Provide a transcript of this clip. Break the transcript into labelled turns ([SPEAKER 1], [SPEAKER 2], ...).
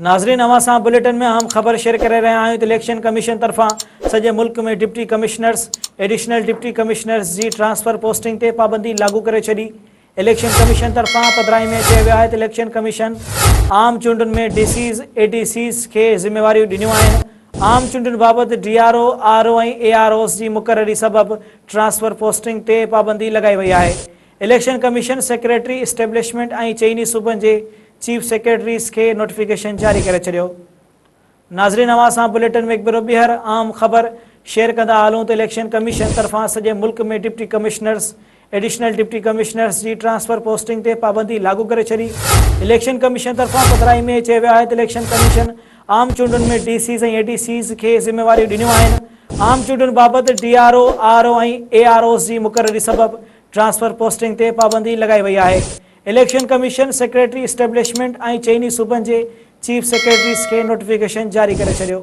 [SPEAKER 1] ناظرين اوهان سان بليٽن ۾ اهم خبر شيئر ڪري رهيا آهيون ته اليڪشن ڪميشن طرفان سڄي ملڪ ۾ deputy commissioners, additional deputy commissioners جي ٽرانسفر پوسٽنگ تي پابندي لاڳو ڪري ڇڏي. اليڪشن ڪميشن طرفان پڌرائي ۾ چيو ويو آهي ته اليڪشن ڪميشن عام چونڊن ۾ ڊي سيز، اي ڊي سيز کي ذميواريون ڏنيون آهن، عام چونڊن بابت D R O, R O ۽ A R Os جي مقرري سبب ٽرانسفر پوسٽنگ تي پابندي لڳائي وئي آهي. اليڪشن ڪميشن سيڪريٽري اسٽيبلشمينٽ ۽ چئني صوبن جي چيف سيڪريٽريز کي نوٽيفڪيشن جاري ڪري ڇڏيو. ناظرين اوهان سان بليٽن ۾ هڪ ڀيرو ٻيهر اهم خبر شيئر ڪندا هلون ته اليڪشن ڪميشن طرفان سڄي ملڪ ۾ deputy commissioners, additional deputy commissioners جي ٽرانسفر پوسٽنگ تي پابندي لاڳو ڪري ڇڏي. اليڪشن ڪميشن طرفان پڌرائي ۾ چيو ويو آهي ته اليڪشن ڪميشن عام چونڊن ۾ ڊي سيز ۽ اي ڊي سيز کي ذميواريون ڏنيون آهن، عام چونڊن بابت D R O, R O ۽ A R Os جي مقرري سبب ٽرانسفر پوسٽنگ تي پابندي لڳائي وئي آهي. اليڪشن ڪميشن سيڪريٽري اسٽيبلشمينٽ ۽ چئني صوبن جي چيف سيڪريٽريز کي نوٽيفڪيشن جاري ڪري ڇڏيو.